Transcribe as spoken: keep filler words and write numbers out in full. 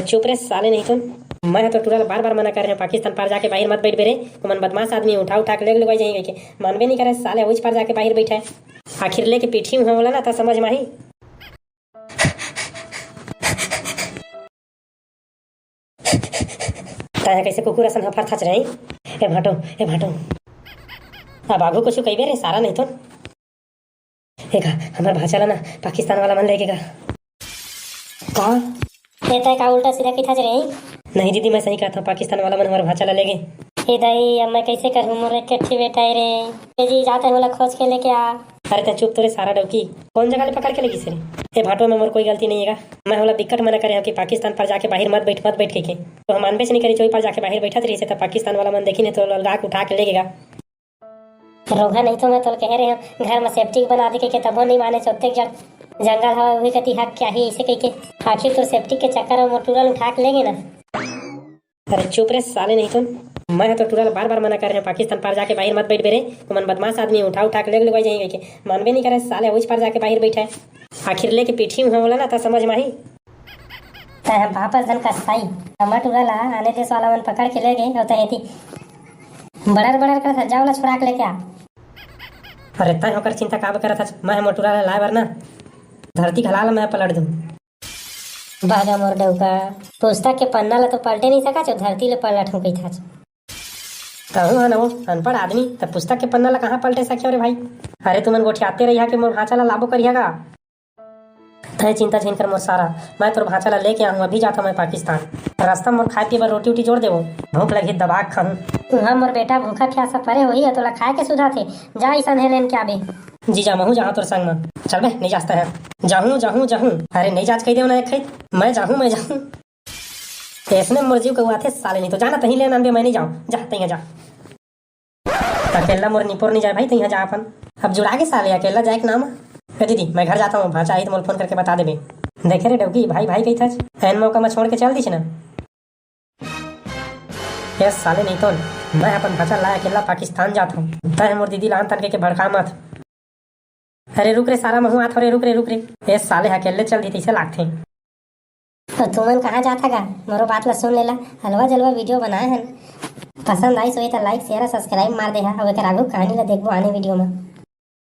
चुप रे साले, नहीं तो मैं ह तो टूरा ल बार बार मना करे रहेंव, पाकिस्तान पार जाके बाहिर मत बइठबे रे, ओमन बदमाश आदमी, उठा उठा के लेग लुगाई जाही कहिके। मानबे नहीं करे साले, उइच पार जाके बाहिर बइठे। आखिर लेके पीठी उहाँ ओला ना, त समझ म आही। तैं ह कइसे कुकुर असन हफरथच रे? ए भांटो, ए भांटो। अब आघू कुछु कहिबे रे सारा, नहीं तो। ए का, हमर भांचा ला ना पाकिस्तान वाला मन लेगे गा। का? ए तैं का उल्टा सीधा कहिथच रे? नहीं दीदी, मैं सही कहत हंव, पाकिस्तान वाला मन हमर भांचा ला लेगे। ए दाई, अब मैं कइसे करहूं, मोर एक ठे बेटा हे रे। ए जी, जा तैं ओला खोज के लेके आ। अरे तैं चुप तो रे सारा डौकी, कोन जगह ले पकड़ के लेगिस रे? ए भांटो, में मोर कोई गलती नहीं हे गा। मैं ओला बिकट मना करे हंव कि पाकिस्तान पार जाके बाहिर मत बइठ, मत बइठ कहिके। त मानबेच नहीं करिस, ओही पार जाके बाहिर बइठत रहिस हे, त पाकिस्तान वाला मन देखिन हे त ओला लगा के उठा के लेगे गा। रोगहा, नहीं तो मैं तोला कहे रहेंव घर म सेप्टिक बना दे कहिके, तभो नहीं मानेस। ओतेक जड़ जंगल हवय, उही कती हग के आही अइसे कहिके। आखिर तोर सेप्टिक के चक्कर म मोर टूरा ल उठा के लेगे ना। अरे चुप रे साले, नहीं तो मैं ह तो टूरा ल बार बार मना करे रहेंव, पाकिस्तान पार जाके बाहिर मत बइठबे रे, ओमन बदमाश आदमी, उठा उठा के लेग लुगाई जाही कहिके। मानबे नहीं करे साले, उइच पार जाके बाहिर बइठे। आखिर लेके पीठी उहाँ ओला ना, त समझ म आही। तैं ह बाप असन कसाई, हमर टूरा ला आने देश वाला मन पकड़ के लेगे, अउ तैं एती बड़र बड़र करत हस, जा ओला छुड़ा के लेके आ। अरे तैं ओकर चिंता काबर करत हस, मैं ह मोर टूरा ला लाए बर ना धरती घला ला मैं पलट दूं। बहगा मोर डौका, पुस्तक के पन्ना ला तो पलटे नहीं सकच, अउ धरती ला पलटहूं कहिथच। तहूं ह न वो अनपढ़ आदमी, त पुस्तक के पन्ना ला कहाँ पलटे सके रे भाई? अरे तुमन गोठियाते रहिहा कि मोर भांचा ला लाबो करिहा गा। तैं चिंता झिन कर मोर सारा, मैं तोर भांचा ला लेके आहूं, अभी जाथंव मैं पाकिस्तान। रस्ता म मोर खाए पिए बर रोटी उटी जोर देवो, भूख लगही दबा के खाहूं। उहाँ मोर बेटा भूखा प्यासा परे होही, अउ तोला खाए के सुझाथे, जा अइसन हे लेन के आबे। जीजा महूं जाहूं तोर संग म, चलबे नहीं जास तैं ह। जाहूं, जाहूं, जाहूं। अरे नहीं जाच कहि देव ना एक खइत, मैं जाहूं, मैं जाहूं। अइसने मोर जीव कउवाथे साले, नहीं तो जा ना तहीं लेन आनबे, मैं नहीं जांव, जा तहीं जा। अकेल्ला मोर निपोर नहीं जाय भाई, तहीं जा अपन। अब जुड़ा गे साले, अकेल्ला जाय के नाम। ए दीदी, मैं घर जाथंव, भांचा आही त मोला फोन करके बता देबे। देखे रे डौकी, भाई भाई कहिथच, ऐन मौका म छोड़ के चल दिस ना। ए साले नहीं तो मैं अपन भांचा ला अकेल्ला पाकिस्तान जाथंव, तैं ह मोर दीदी ला आन तान कहिके भड़का मत। अरे रुक रे सारा, महूं आथंव रे, रुक रे, रुक रे। ए साले ह अकेल्ले चल दिस तइसे लागथे। त तुमन कहाँ जाथा गा? मोरो बात ला सुन लेला, अलवा जलवा वीडियो बनाए हन। पसंद आइस होही त like, share, subscribe मार देहा, अउ एकर आगू कहानी ला देखबो आने वीडियो म।